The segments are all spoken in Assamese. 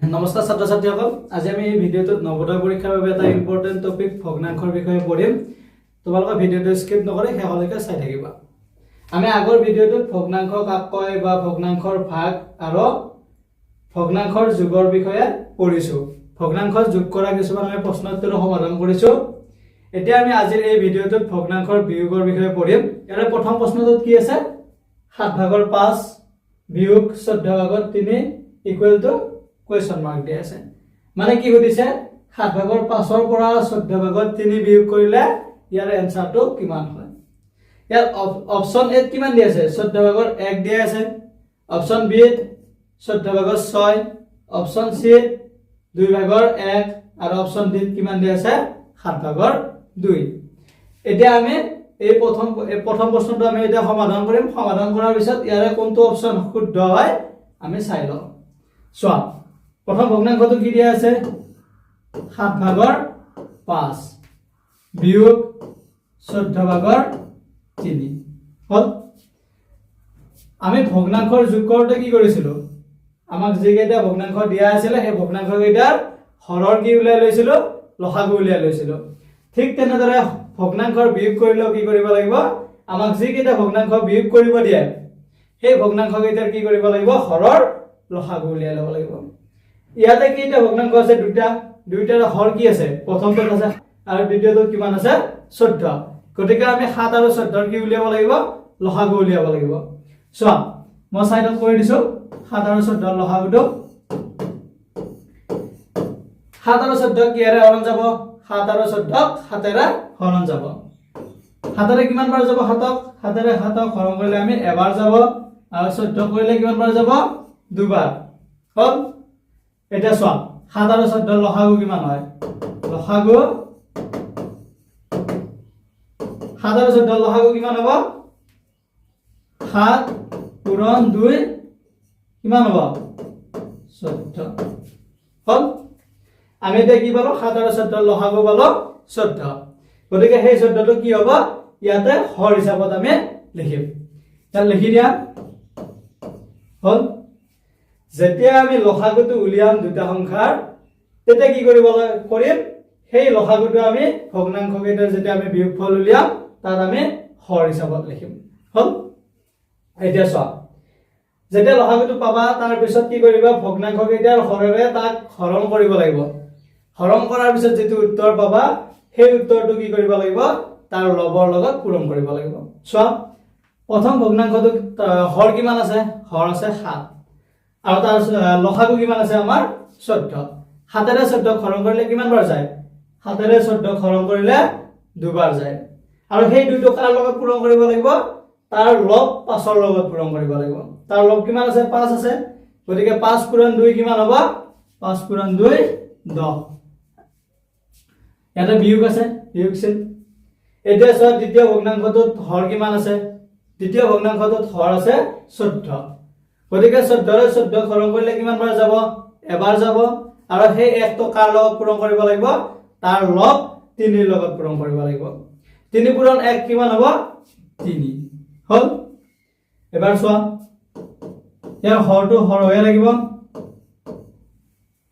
নমস্কাৰ ছাত্ৰ ছাত্ৰীসকল, আজি আমি এই ভিডিঅ'টোত নৱোদয় পৰীক্ষাৰ বাবে এটা ইম্পৰ্টেণ্ট টপিক ভগ্নাংশৰ বিষয়ে পঢ়িম। তোমালোকে ভিডিঅ'টো স্কিপ নকৰি শেষলৈকে চাই থাকিবা। আমি আগৰ ভিডিঅ'টোত ভগ্নাংশ কাক কয় বা ভগ্নাংশৰ ভাগ আৰু ভগ্নাংশৰ যোগৰ বিষয়ে পঢ়িছোঁ। ভগ্নাংশ যোগ কৰা কিছুমান আমি প্ৰশ্ন উত্তৰো সমাধান কৰিছোঁ। এতিয়া আমি আজিৰ এই ভিডিঅ'টোত ভগ্নাংশৰ বিয়োগৰ বিষয়ে পঢ়িম। ইয়াৰে প্ৰথম প্ৰশ্নটোত কি আছে? 7 ভাগৰ 5 বিয়োগ 14 ভাগৰ 3 ইকুৱেল টু কুৱেশ্যন মাৰ্ক দিয়া আছে। মানে কি সুধিছে? 7 ভাগৰ 5ৰ পৰা 14 ভাগৰ 3 বিয়োগ কৰিলে ইয়াৰ এনচাৰটো কিমান হয়? ইয়াত অপশ্যন এত কিমান দিয়া আছে? 14 ভাগৰ 1 দিয়া আছে। অপশ্যন বিত 14 ভাগৰ 6, অপশ্যন চিত 2 ভাগৰ 1 আৰু অপশ্যন ডিত কিমান দিয়া আছে? 7 ভাগৰ 2। এতিয়া আমি এই প্ৰথম প্ৰশ্নটো আমি এতিয়া সমাধান কৰিম। সমাধান কৰাৰ পিছত ইয়াৰে কোনটো অপশ্যন শুদ্ধ হয় আমি চাই লওঁ। চোৱা, প্ৰথম ভগ্নাংশটো কি দিয়া আছে? 7 ভাগৰ 5 বিয়োগ 14 ভাগৰ 3 হ'ল। আমি ভগ্নাংশৰ যোগ কৰোঁতে কি কৰিছিলো? আমাক যিকেইটা ভগ্নাংশ দিয়া আছিলে, সেই ভগ্নাংশ কেইটাৰ হৰৰ কি উলিয়াই লৈছিলো? লসাগু উলিয়াই লৈছিলো। ঠিক তেনেদৰে ভগ্নাংশৰ বিয়োগ কৰিলেও কি কৰিব লাগিব? আমাক যিকেইটা ভগ্নাংশ বিয়োগ কৰিব দিয়ে, সেই ভগ্নাংশ কেইটাৰ কি কৰিব লাগিব? হৰৰ লসাগু উলিয়াই ল'ব লাগিব। ইয়াতে কেইটা ভগ্নাংশ আছে? দুটা। দুইটাৰ হৰ কি আছে? প্ৰথমটোত আছে আৰু দ্বিতীয়টোত কিমান আছে? 14। গতিকে আমি 7 আৰু 14ৰ কি উলিয়াব লাগিব? লসাগু উলিয়াব লাগিব। চোৱা, মই চাইডত কৰি দিছো 7 আৰু 14ৰ লসাগুটো। 7 আৰু 14 কিহেৰে হৰণ যাব? 7 আৰু 14ক 7-এৰে হৰণ যাব। 7-এৰে কিমান বাৰ যাব 7ক? 7-এৰে 7ক হৰণ কৰিলে আমি এবাৰ যাব আৰু 14 কৰিলে কিমান বাৰ যাব? দুবাৰ। হ'ল। এতিয়া চোৱা, 7 আৰু 14ৰ লসাগু কিমান হয়? লসাগু, 7 আৰু 14ৰ লসাগু কিমান হ'ব? 7 পূৰণ 2 কিমান হ'ব? 14। হ'ল। আমি এতিয়া কি পালো? 7 আৰু 14ৰ লসাগু পালো 14। গতিকে সেই 14টো কি হ'ব? ইয়াতে হৰ হিচাপত আমি লিখিম। ইয়াত লিখি দিয়া হ'ল। যেতিয়া আমি লসাগুটো উলিয়াম দুটা সংখ্যাৰ, তেতিয়া কি কৰিম? সেই লসাগুটো আমি ভগ্নাংশ কেইটাৰ যেতিয়া আমি বিয়োগফল উলিয়াম, তাত আমি হৰ হিচাপত লিখিম। হ'ল। এতিয়া চোৱা, যেতিয়া লসাগুটো পাবা, তাৰপিছত কি কৰিবা? ভগ্নাংশ কেইটাৰ হৰেৰে তাক হৰণ কৰিব লাগিব। হৰণ কৰাৰ পিছত যিটো উত্তৰ পাবা, সেই উত্তৰটো কি কৰিব লাগিব? তাৰ লবৰ লগত পূৰণ কৰিব লাগিব। চোৱা, প্ৰথম ভগ্নাংশটোত হৰ কিমান আছে? হৰ আছে 7 আৰু তাৰ লসাগু কিমান আছে আমাৰ? 14। 7-এৰে 14 হৰণ কৰিলে কিমান বাৰ যায়? 7-এৰে 14 হৰণ কৰিলে দুবাৰ যায়। আৰু সেই দুইটো কাৰ লগত পূৰণ কৰিব লাগিব? তাৰ লব 5ৰ লগত পূৰণ কৰিব লাগিব। তাৰ লব কিমান আছে? 5 আছে। গতিকে 5 পূৰণ 2 কিমান হ'ব? 5 পূৰণ 2 10। ইয়াতে বিয়োগ আছে, বিয়োগ চিন। এতিয়া চোৱা, দ্বিতীয় ভগ্নাংশটোত হৰ কিমান আছে? দ্বিতীয় ভগ্নাংশটোত হৰ আছে 14। গতিকে 14-ৰে 14 হৰণ কৰিলে কিমান বাৰ যাব? এবাৰ যাব। আৰু সেই একটো কাৰ লগত পূৰণ কৰিব লাগিব? তাৰ লব 3ৰ লগত পূৰণ কৰিব লাগিব। 3 পূৰণ 1 কিমান হ'ব? 3। হ'ল। এবাৰ চোৱা, ইয়াৰ হৰটো হৰ হৈয়ে লাগিব।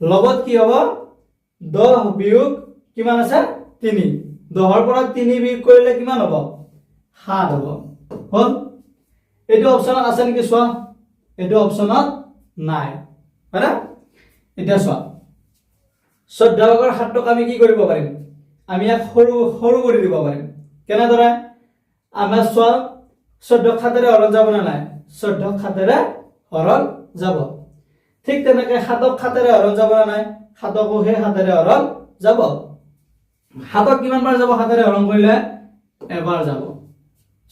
লগত কি হ'ব? 10 বিয়োগ কিমান আছে? 3। 10ৰ পৰা 3 বিয়োগ কৰিলে কিমান হ'ব? 7 হ'ব। হ'ল। এইটো অপশ্যনত আছে নেকি চোৱা। এইটো অপশ্যনত নাই, হয়নে? এতিয়া চোৱা, 14 ভাগৰ 7টোক আমি কি কৰিব পাৰিম? আমি ইয়াক সৰু সৰু কৰি দিব পাৰিম। কেনেদৰে? আমাৰ চোৱা, 14ক 7-এৰে হৰণ যাব নে নাই? 14ক 7-এৰে হৰণ যাব। ঠিক তেনেকে 7ক 7-এৰে হৰণ যাব নে নাই? 7কো সেই 7-এৰে হৰণ যাব। 7ক কিমান বাৰ যাব 7-এৰে হৰণ কৰিলে? এবাৰ যাব।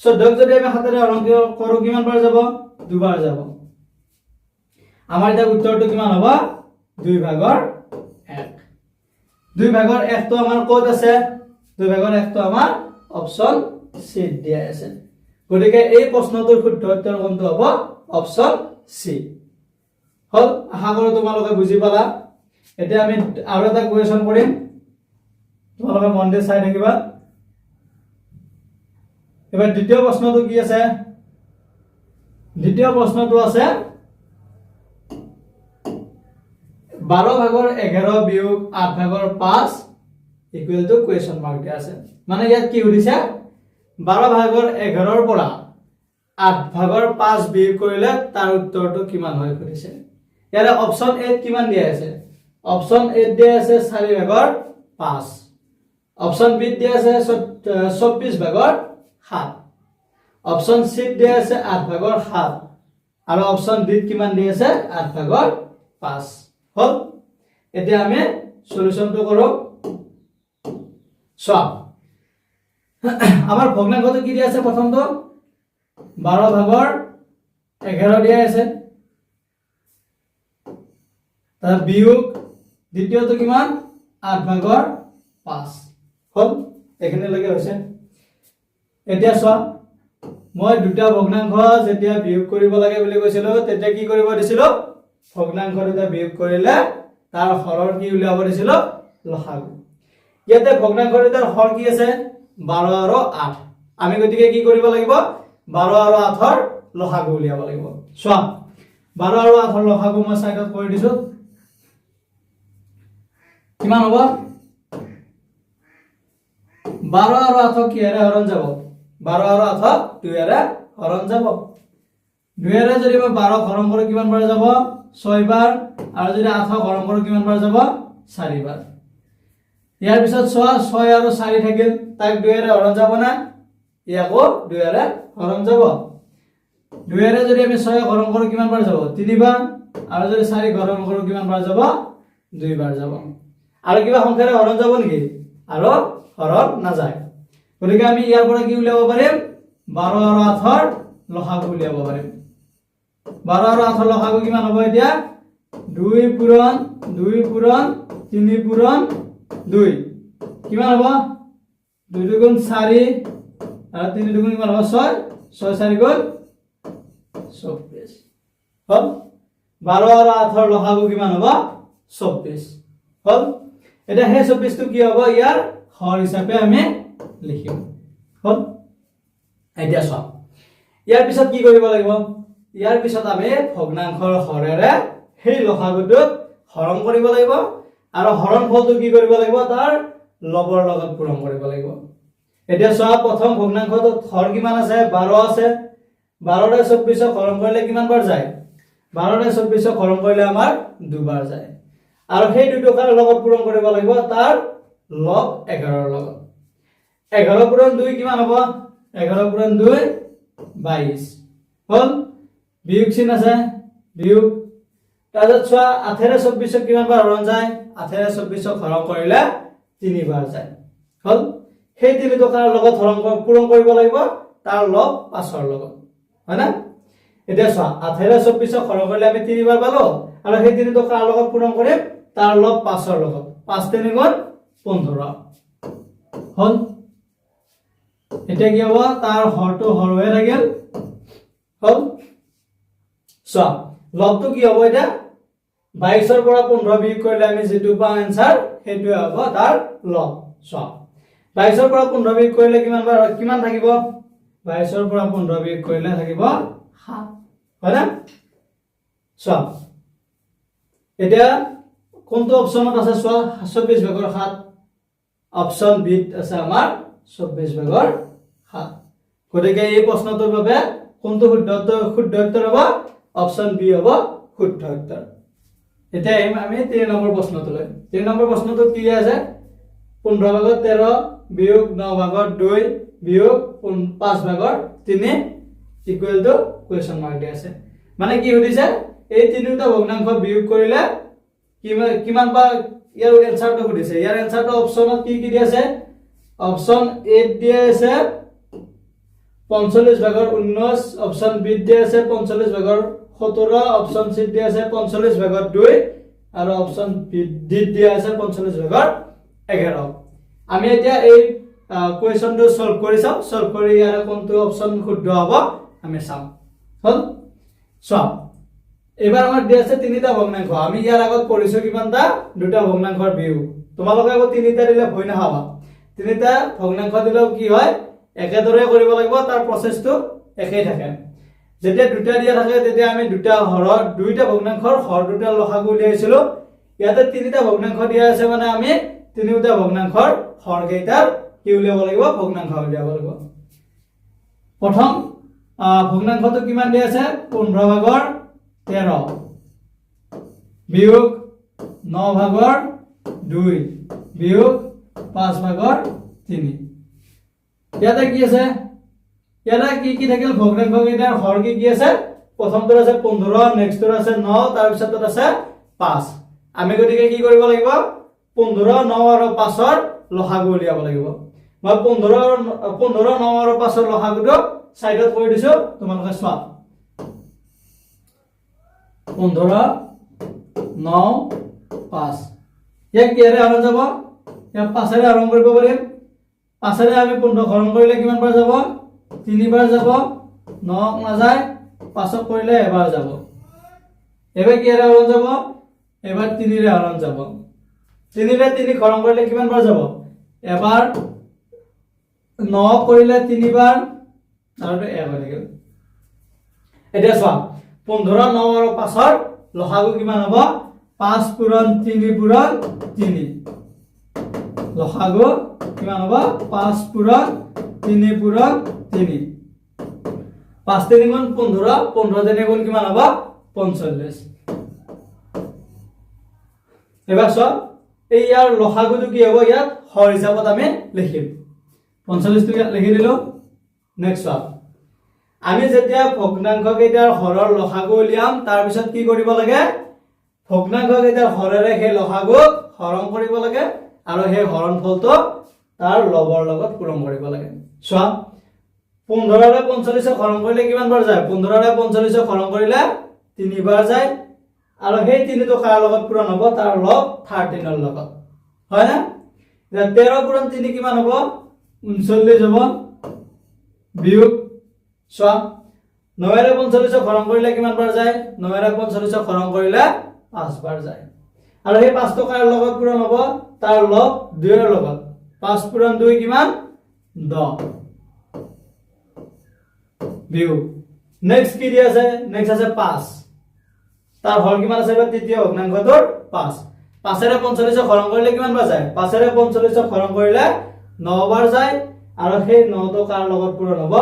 14ক যদি আমি 7-এৰে হৰণ কৰোঁ, কিমান বাৰ যাব? দুবাৰ যাব। আমাৰ এতিয়া উত্তৰটো কিমান হ'ব? 2 ভাগৰ 1। 2 ভাগৰ 1টো আমাৰ ক'ত আছে? 2 ভাগৰ 1টো আমাৰ অপশ্যন চিত দিয়া আছে। গতিকে এই প্ৰশ্নটোৰ শুদ্ধ উত্তৰ কোনটো হ'ব? Option C. হ'ল। আশা কৰোঁ তোমালোকে বুজি পালা। এতিয়া আমি আৰু এটা কুৱেশ্যন কৰিম, তোমালোকে মন দি চাই থাকিবা। এবাৰ দ্বিতীয় প্ৰশ্নটো কি আছে? দ্বিতীয় প্ৰশ্নটো আছে 12 ভাগৰ 11 বিয়োগ 8 ভাগৰ 5 ইকুৱেল টু কুৱেশ্যন মাৰ্ক দিয়া আছে। মানে ইয়াত কি সুধিছে? 12 ভাগৰ 11ৰ পৰা 8 ভাগৰ 5 বিয়োগ কৰিলে তাৰ উত্তৰটো কিমান হয় সুধিছে। ইয়াৰে অপশ্যন এত কিমান দিয়া আছে? অপশ্যন এত দিয়া আছে 4 ভাগৰ 5, অপশ্যন বিত দিয়া আছে 24 ভাগৰ 7, অপশ্যন চিত দিয়া আছে 8 ভাগৰ 7 আৰু অপশ্যন ডিত কিমান দিয়া আছে? 8 ভাগৰ 5। হ'ল। এতিয়া আমি চলিউশ্যনটো কৰোঁ। চোৱা, আমাৰ ভগ্নাংশটো কি দিয়া আছে? প্ৰথমটো 12 ভাগৰ 11 দিয়া আছে। তাৰ বিয়োগ দ্বিতীয়টো কিমান? 8 ভাগৰ 5। হ'ল, এইখিনিলৈকে হৈছে। এতিয়া চোৱা, মই দুটা ভগ্নাংশ যেতিয়া বিয়োগ কৰিব লাগে বুলি কৈছিলো, তেতিয়া কি কৰিব দিছিলো? ভগ্নাংশ দুটা বিয়োগ কৰিলে তাৰ হৰৰ কি উলিয়াব দিছিলো? লসাগু। ইয়াতে ভগ্নাংশ দুটাৰ হৰ কি আছে? 12 আৰু 8। আমি গতিকে কি কৰিব লাগিব? 12 আৰু 8ৰ লসাগু উলিয়াব লাগিব। চোৱা, 12 আৰু 8ৰ লসাগু মই চাইডত কৰি দিছো। কিমান হ'ব? 12 আৰু 8ক কিহেৰে হৰণ যাব? 12 আৰু 8ক দুয়েৰে হৰণ যাব। দুয়েৰে যদি মই 12ক হৰণ কৰোঁ, কিমান বাৰ যাব? ছয় বাৰ। আৰু যদি 8ক হৰণ কৰোঁ, কিমান বাৰ যাব? চাৰিবাৰ। ইয়াৰ পিছত চোৱা, ছয় আৰু চাৰি থাকিল। তাক দুয়েৰে হৰণ যাব না? ইয়াকো দুয়েৰে হৰণ যাব। দুয়েৰে যদি আমি ছয়ক হৰণ কৰোঁ, কিমান বাৰ যাব? তিনিবাৰ। আৰু যদি চাৰিক হৰণ কৰোঁ, কিমান বাৰ যাব? দুইবাৰ যাব। আৰু কিবা সংখ্যাৰে হৰণ যাব নেকি? আৰু হৰণ নাযায়। গতিকে আমি ইয়াৰ পৰা কি উলিয়াব পাৰিম? 12 আৰু 8ৰ লসাগু উলিয়াব পাৰিম। 12 আৰু 8ৰ লসাগু কিমান হ'ব এতিয়া? দুই পূৰণ দুই পূৰণ তিনি পূৰণ দুই কিমান হ'ব? দুই দুগুণ চাৰি আৰু তিনি দুগুণ কিমান হ'ব? ছয়। ছয় চাৰি গুণ 24। হ'ল। 12 আৰু 8ৰ লসাগু কিমান হ'ব? 24। হ'ল। এতিয়া সেই 24টো কি হ'ব? ইয়াৰ হৰ হিচাপে আমি লিখিম। হ'ল। এতিয়া চোৱা, ইয়াৰ পিছত কি কৰিব লাগিব? ইয়াৰ পিছত আমি ভগ্নাংশৰ হৰেৰে সেই লসাগুটোক হৰণ কৰিব লাগিব আৰু হৰণ ফলটো কি কৰিব লাগিব? তাৰ লবৰ লগত পূৰণ কৰিব লাগিব। এতিয়া চোৱা, প্ৰথম ভগ্নাংশটোত হৰ কিমান আছে? 12 আছে। 12ৰে 24ক হৰণ কৰিলে কিমান বাৰ যায়? 12ৰে 24ক হৰণ কৰিলে আমাৰ দুবাৰ যায়। আৰু সেই দুটো কাৰ লগত পূৰণ কৰিব লাগিব? তাৰ লব 11ৰ লগত। 11 পূৰণ 2 কিমান হ'ব? 11 পূৰণ 2 22। হ'ল। বিয়োগ চিন আছে, বিয়োগ। তাৰপিছত চোৱা, 8ৰে 24ক কিমান বাৰ হৰণ যায়? 8ৰে 24ক হৰণ কৰিলে তিনিবাৰ যায়। হ'ল। সেই তিনিটো কাৰ লগত হৰণ পূৰণ কৰিব লাগিব? তাৰ লব পাঁচৰ লগত, হয় না? এতিয়া চোৱা, 8ৰে 24ক হৰণ কৰিলে আমি তিনিবাৰ পালো আৰু সেই তিনিটো কাৰ লগত পূৰণ কৰিম? তাৰ লব পাঁচৰ লগত। পাঁচ তিনি গুণ 15। হ'ল। এতিয়া কি হ'ব? তাৰ হৰটো হৰ হৈ থাকিল। হ'ল। চোৱা, লবটো কি হ'ব এতিয়া? 22ৰ পৰা 15 বিয়োগ কৰিলে আমি যিটো পাওঁ এনচাৰ, সেইটোৱে হ'ব তাৰ লব। চোৱা, 22ৰ পৰা 15 বিয়োগ কৰিলে কিমান বাৰ কিমান থাকিব? 22ৰ পৰা 15 বিয়োগ কৰিলে থাকিব 7, হয়নে? চোৱা, এতিয়া কোনটো অপশ্যনত আছে চোৱা। 24 ভাগৰ 7, অপশ্যন বিত আছে আমাৰ 24 ভাগৰ 7। গতিকে এই প্ৰশ্নটোৰ বাবে কোনটো শুদ্ধ উত্তৰ হ'ব? অপশ্যন বি হ'ব শুদ্ধ উত্তৰ। এতিয়া আহিম আমি তিনি নম্বৰ প্ৰশ্নটোলৈ। তিনি নম্বৰ প্ৰশ্নটোত কি আছে? 15 ভাগৰ 13 বিয়োগ 9 ভাগৰ 2 বিয়োগ 5 ভাগৰ 3 ইকুৱেল টু কুৱেশ্যন মাৰ্ক দিয়া আছে। মানে কি সুধিছে? এই তিনিওটা ভগ্নাংশ বিয়োগ কৰিলে কিমান কিমান পা, ইয়াৰ এনচাৰটো সুধিছে। ইয়াৰ এনচাৰটো অপশ্যনত কি কি দিয়া আছে? অপশ্যন এত দিয়া আছে 45 ভাগৰ 19, অপশ্যন বিত দিয়া আছে 45 ভাগৰ 17, অপশ্যন চিত দিয়া আছে 45 ভাগৰ 2 আৰু অপশ্যন ডিত দিয়া আছে 45 ভাগৰ 11। আমি এতিয়া এই কুৱেশ্যনটো চল্ভ কৰি চাওঁ। চল্ভ কৰি ইয়াৰে কোনটো অপশ্যন শুদ্ধ হ'ব আমি চাম। হ'ল। চোৱা, এইবাৰ আমাৰ দিয়া আছে তিনিটা ভগ্নাংশ। আমি ইয়াৰ আগত পঢ়িছো কিমানটা? দুটা ভগ্নাংশৰ বিয়োগ। তোমালোকে আকৌ তিনিটা দিলে ভয় নাখাবা। তিনিটা ভগ্নাংশ দিলেও কি হয়, একেদৰে কৰিব লাগিব, তাৰ প্ৰচেছটো একেই থাকে। যেতিয়া দুটা দিয়া থাকে, তেতিয়া আমি দুটা হৰৰ দুইটা ভগ্নাংশৰ হৰ দুটা লসাগু উলিয়াইছিলো। ইয়াতে তিনিটা ভগ্নাংশ দিয়া আছে, মানে আমি তিনিওটা ভগ্নাংশৰ হৰকেইটাৰ কি উলিয়াব লাগিব? ভগ্নাংশ উলিয়াব লাগিব। প্ৰথম ভগ্নাংশটো কিমান দিয়া আছে? 15 ভাগৰ 13 বিয়োগ 9 ভাগৰ 2 বিয়োগ 5 ভাগৰ 3। ইয়াতে কি আছে? ইয়াতে কি কি থাকিল? ভগ্নাংশ কেইটাৰ হৰ কি কি আছে? প্ৰথমটোত আছে 15, নেক্সটটোত আছে 9, তাৰপিছতটোত আছে 5। আমি গতিকে কি কৰিব লাগিব? 15, 9 আৰু 5ৰ লসাগু উলিয়াব লাগিব। মই 15, 9 আৰু 5ৰ লসাগুটো চাইডত কৰি দিছো, তোমালোকে চোৱা। 15, 9, 5। ইয়াক কিহেৰে হৰণ যাব? ইয়াক পাঁচেৰে হৰণ কৰিব পাৰিম। পাঁচেৰে আমি 15 হৰণ কৰিলে কিমান বাৰ যাব? তিনিবাৰ যাব। 9ক নাযায়, পাঁচক কৰিলে এবাৰ যাব। এইবাৰ কিহেৰে হৰণ যাব? এবাৰ তিনিৰে হৰণ যাব। তিনিৰে তিনি হৰণ কৰিলে কিমান বাৰ যাব? এবাৰ। 9 কৰিলে তিনিবাৰ আৰু এক হৈ থাকিল। এতিয়া চোৱা, 15, 9 আৰু 5ৰ লসাগু কিমান হ'ব? 5 পূৰণ 3 পূৰণ 3। লসাগু কিমান হ'ব? 5 পূৰণ 3 পূৰণ 3। পাঁচ তিনি গুণ 15, 15 তিনি গুণ কিমান হ'ব? 45। এবাৰ চোৱা, এই ইয়াৰ লসাগুটো কি হ'ব? ইয়াত হৰ হিচাপত আমি লিখিম। 45টো ইয়াত লিখি দিলো। নেক্সট চোৱা, আমি যেতিয়া ভগ্নাংশ কেইটাৰ হৰৰ লসাগু উলিয়াম, তাৰপিছত কি কৰিব লাগে? ভগ্নাংশ কেইটাৰ হৰেৰে সেই লসাগুক হৰণ কৰিব লাগে আৰু সেই হৰণ ফলটো তাৰ লবৰ লগত পূৰণ কৰিব লাগে। চোৱা, 15ৰে 45ক হৰণ কৰিলে কিমান বাৰ যায়? 15ৰে 45ক হৰণ কৰিলে তিনিবাৰ যায়। আৰু সেই তিনিটো কাৰ লগত পূৰণ হ'ব? তাৰ লব 13ৰ লগত, হয়নে? এতিয়া 13 পূৰণ 3 কিমান হ'ব? 39 হ'ব। বিয়োগ, চোৱা, 9ৰে 45ক হৰণ কৰিলে কিমান বাৰ যায়? 9ৰে 45ক হৰণ কৰিলে পাঁচবাৰ যায়। আৰু সেই পাঁচটো কাৰ লগত পূৰণ হ'ব? তাৰ লব দুইৰ লগত। 5 পূৰণ 2 কিমান? 10। বিয়োগ, নেক্সট কি দিয়া আছে? নেক্সট আছে 5। তাৰ হৰ কিমান আছে এইবাৰ? তৃতীয় ভগ্নাংশটোৰ 5। পাঁচেৰে 45ক হৰণ কৰিলে কিমান বাৰ যায়? পাঁচেৰে 45ক হৰণ কৰিলে ন বাৰ যায়। আৰু সেই 9টো কাৰ লগত পূৰণ হ'ব?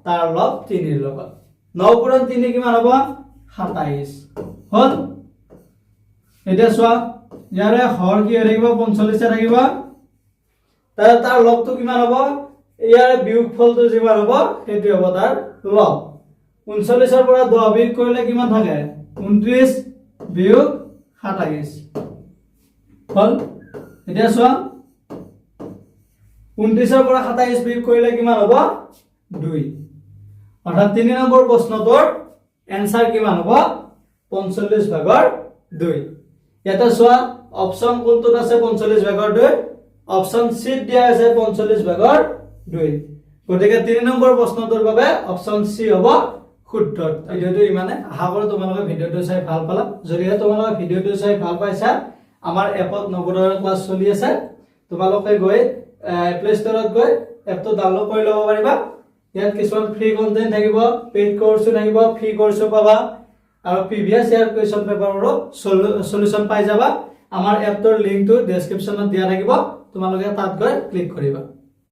তাৰ লব তিনিৰ লগত। 9 পূৰণ 3 কিমান হ'ব? 27 হ'ল। এতিয়া চোৱা, ইয়াৰে হৰ কি হৈ থাকিব? 45 থাকিব। তাৰ লবটো কিমান হ'ব? ইয়াৰে বিয়োগ ফলটো যিমান হ'ব, সেইটো হ'ব তাৰ লব। 39ৰ পৰা 10 বিয়োগ কৰিলে কিমান থাকে? 29 বিয়োগ 27 হ'ল। এতিয়া চোৱা, 29ৰ পৰা 27 বিয়োগ কৰিলে কিমান হ'ব? 2। অৰ্থাৎ তিনি নম্বৰ প্ৰশ্নটোৰ এনচাৰ কিমান হ'ব? 45 ভাগৰ 2। ইয়াতে চোৱা, অপশ্যন কোনটোত আছে 45 ভাগৰ 2? অপশ্যন চিত দিয়া আছে 45 ভাগৰ 2। গতিকে তিনি নম্বৰ প্ৰশ্নটোৰ বাবে অপশ্যন চি হ'ব শুদ্ধ। ভিডিঅ'টো ইমানে। আশা কৰোঁ তোমালোকে ভিডিঅ'টো চাই ভাল পালা। যদিহে তোমালোকে ভিডিঅ'টো চাই ভাল পাইছা, আমাৰ এপত নৱোদয়ৰ ক্লাছ চলি আছে। তোমালোকে গৈ প্লে ষ্ট'ৰত গৈ এপটো ডাউনলোড কৰি ল'ব পাৰিবা। ইয়াত কিছুমান ফ্ৰী কণ্টেণ্ট থাকিব, পেইড কৰ্চো থাকিব, ফ্ৰী কৰ্চো পাবা আৰু প্ৰিভিয়াছ ইয়াৰ কুৱেশ্যন পেপাৰৰো চলিউশ্যন পাই যাবা। আমাৰ এপটোৰ লিংকটো ডেছক্ৰিপশ্যনত দিয়া থাকিব, তোমালোকে তাত গৈ ক্লিক কৰিবা।